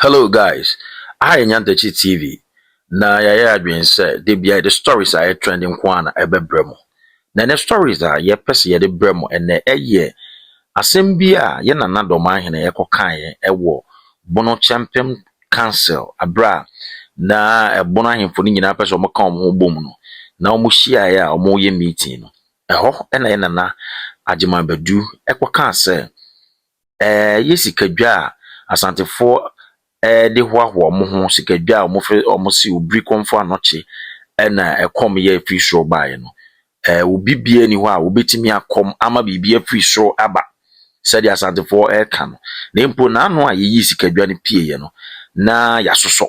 Hello guys, aha yɛ Nyantakyi TV na yɛayɛ adwene sɛ da bia yɛde stories a ɛyɛ trending nko ara na ɛbɛbrɛ mo. Na ɛnɛ stories a yɛpɛ sɛ yɛde brɛ mo ɛnɛ ɛyɛ asɛm bi a yɛn nana Dɔmaahene ɛkɔkaeɛ ɛwɔ Bono Kyɛmpem Council aberɛ a na ɛbono ahemfo no nyinaa pɛ sɛ wɔka wɔn ho bom no na wɔhyiaeɛ a wɔreyɛ meeting no. Ɛhɔ ɛna yɛn nana Agyeman Badu ɛkɔkaa sɛ ɛyɛ sikadwa a Asantefoɔ ɛde hoahoa wɔn ho, sikadwa a wɔfrɛ wɔn se Obiri Kɔmfo Anɔkye ɛna ɛkɔm yɛ firi soro baeɛ no. Obi biara ni hɔ a obetumi akɔm ama biribi afiri soro aba sɛdeɛ Asantefoɔ ɛreka no. Na mpo n'ano a yɛyii sikadwa no pieeɛ no, na yɛasosɔ.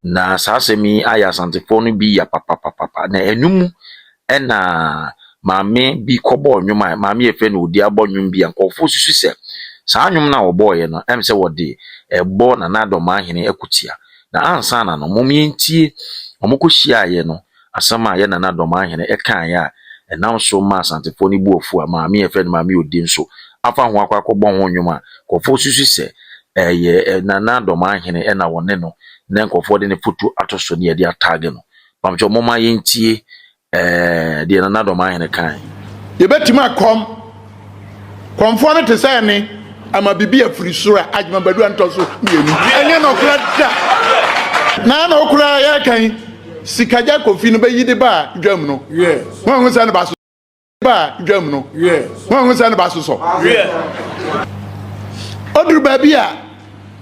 Na saa asɛm yi ayɛ Asantefoɔ no bi ya papapapa. Na ɛno mu ɛna maame bi kɔbɔɔ nnwom a maame yɛfrɛ no Odi abɔ nnwom bi a nkurɔfoɔ susu sɛ saa nnwom no a wɔbɔɔeɛ no ɛm sɛ wɔde ɛbɔ Nana Dɔmaahene akutia. Na ansa na no, mom yɛntie wɔn kɔhyiaeɛ no asɛm a yɛ Nana Dɔmaahene ɛkaeɛ a ɛnam so ma Asantefoɔ no bu afu a maame yɛfrɛ no Maame Odi nso afa ho akɔ akɔbɔ ho nnwom a nkurɔfoɔ susu sɛ ɛyɛ Nana Dɔmaahene ɛna wɔne no na nkurɔfoɔ de ne foto ato so ne yɛde atag no. Pamkyɛ momma yɛntie deɛ Nana Dɔmaahene kae. Yɛbɛtumi akɔm kɔmfoɔ no te sɛ ɛne ama biribi afiri soro a Agyeman Badu antɔ so mmienu. Ɛnyɛ nɔkora da na na ɔkora yɛkan sikagya kofi no bɛyi de ba dwam no wɔn ho sɛ ne ba so ba dwam no wɔn ho sɛ ne ba so sɔ ɔduru baabi a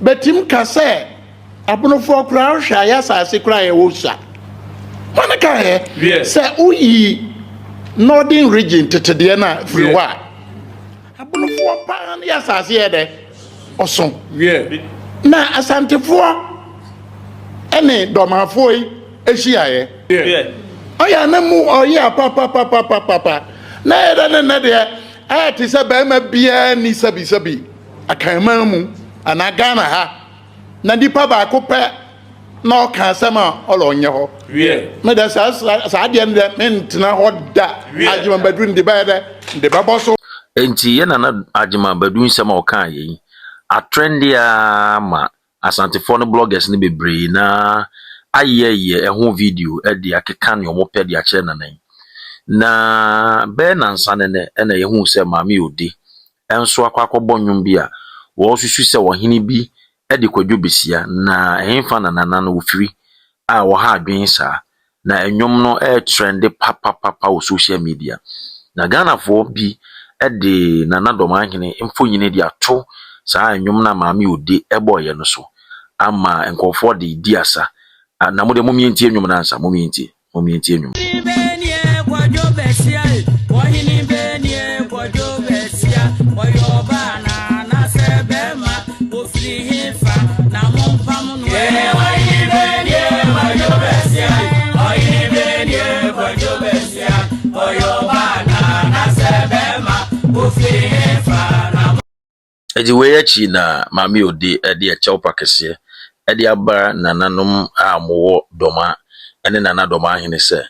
bɛtim ka sɛ abonofoɔ koraa hwɛ ayɛ asase koraa yɛwɔ sua wɔn ka yɛ sɛ woyi Northern Region tetedeɛ no a firi hɔ a abonofoɔ paa no yɛ asase yɛ dɛ ɔso na Asantefoɔ ɛne Dɔmafoɔ yi ahyiaeɛ ɔyɛ ana mu ɔyɛ apapapapapapa na ɛyɛ dɛ ne nnɛ deɛ ɛyɛ te sɛ bɛrima biara ni sɛbisɛbi Akanman mu anaa Ghana ha na nipa baako pɛ na ɔka asɛm a ɔlɔ ɔnyɛ hɔ. Me dɛ saa saa adeɛ no dɛ mentena hɔ da. Agyeman Badu de bɛyɛ dɛ de bɛbɔ so. Nti yɛ Nana Agyeman Badu nsɛm a ɔkaa yɛ yi atrend a ma Asantefoɔ no bloggers no bebree na ayɛyɛ ɛho video de akeka nea wɔpɛ de akyerɛ Nana yi. Na bɛyɛ nansa ne nɛ ɛna yɛhu sɛ Maame Odi nso akɔ akɔbɔ nnwom bi a wɔresusu sɛ ɔhene bi de Kwadwo Besia na ɛhefa na Nana no ofiri a wɔha adwene saa. Na nnwom no ɛretrend papapapa wɔ social media. Na Ghanafoɔ bi de Nana Dɔmaahene mfonini de ato saa nnwom no a Maame Odi bɔɔeɛ no so ama nkurɔfoɔ de di asa. Na mo deɛ mom yɛntie nnwom no ansa, mom yɛntie, mom yɛntie nnwom. Kwadwo Bɛsia, ɔhene bɛnie Kwadwo Bɛsia, ɔyɛ ɔbaa na anasɛ bɛrima, ofiri hefa na mompam no? Ɔhene bɛnie Kwadwo Bɛsia, ɔhene bɛnie Kwadwo Bɛsia, ɔyɛ ɔbaa na anasɛ bɛrima, ofiri hefa na Enti wei akyi na Maame Odi de ɛkyɛw pa kɛseɛ de aba nananom a wɔwɔ Dɔma ne Nana Dɔmaahene sɛ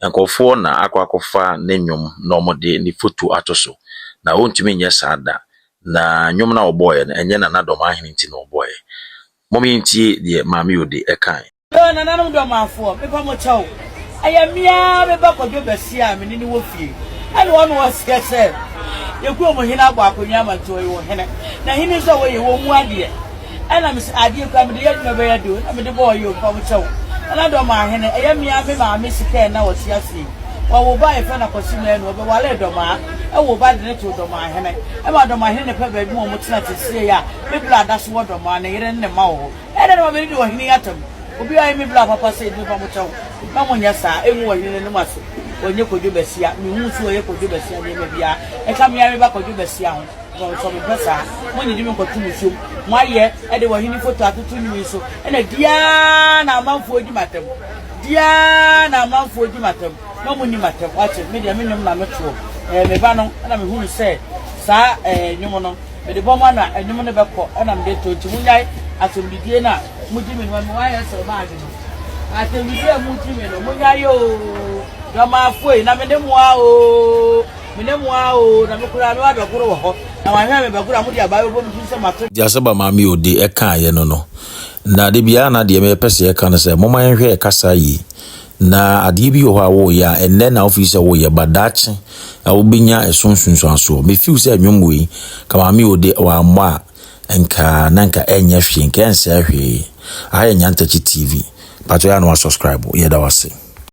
nkurɔfoɔ na akɔ akɔfa ne nnwom na wɔde ne foto ato so. Na wɔntumi nyɛ saa da. Na nnwom no a wɔbɔeɛ no, ɛnyɛ Nana Dɔmaahene nti na wɔbɔeɛ. Mom yɛntie deɛ Maame Odi kae. Yo, nananom Dɔmafoɔ, mepa mo kyɛw. Ɛyɛ mmea me ba Kwadwo Bɛsia a mene ne wɔ fie. Ɛna ɔno ɔseɛ sɛ yɛ kurom hene abɔ akonnwa ama nti ɔyɛ ɔhene. Na hene nso a wɔyɛ wɔn mu adeɛ. Ɛna mese adeɛ kura mede yɛ adwuma bɛyɛ de o na mede bɔɔ yɛ o, mepa mo kyɛw. Nana Dɔmaahene, ɛyɛ mmea me maame sika ɛna ɔte aseɛ yi. Wɔwo ba a yɛfrɛ no Akwasi Manu, ɔbɛwaree Dɔmaa, ɛwoo ba de ne too Dɔmaahene. Ɛma Dɔmaahene ne pɛ baabi ma wɔn tena te seɛ yi a me bla da so wɔ Dɔmaa, ne yere ne ne mma wɔ hɔ. Ɛdɛn na mabɛdidi ɔhene yi atam? Obiara yɛ me bra papa sɛ mepa mo kyɛw. Mma monyɛ saa. Ɛngu ɔhene no anim ase. Ɔnyɛ Kwadwo Basia. Mehuu sɛ ɔyɛ Kwadwo Basia nneɛma biara. Ɛka me ara me ba Kwadwo Basia ho. Sɛ mempɛ saa. Monyigye me nkɔto musuom. Moayɛ de ɔhene foto atoto nnwom yi so. Ɛna di ara na amanfoɔ di m'atam. Di ara na amanfoɔ di m'atam. Mma monni m'atam. Wate? Me deɛ me nnwom na metoɔ. Ɛyɛ me ba no na mehunu sɛ saa nnwom no mede bɔ ma no a, nnwom no bɛkɔ ɛna mede to. Nti monyae asɛmdidie no a mogye me no. Ma me wayɛ sɛ baage no. Asɛmdidie a mogye me no, monyae oo. Dɔmafoɔ yi, na me ne mo a oo. Me ne mo ara oo, na me koraa mewɔ adɔkoro wɔ hɔ, na wɔahwɛ me bɛgoro a mode abaa bɛbɔ me tirim sɛ mato. Deɛ asɛm a Maame Ode kaeɛ no no, na da biara na deɛ mepɛ sɛ yɛka no sɛ, momma yɛnhwɛ yɛ kasa yie. Na adeɛ bi wɔ hɔ a woyɛ a, ɛnnɛ na wofii sɛ woyɛ, but daakye na wobɛnya ɛso nsunsuansoɔ. Me feel sɛ nnwom wei, ka Maame Ode wammɔ a, nka na nka ɛnyɛ hwee, nka ɛnsɛe hwee. Aha yɛ Nyantakyi TV. Mpakyɛ yɛ a na wa subscribe. Yɛda wo ase.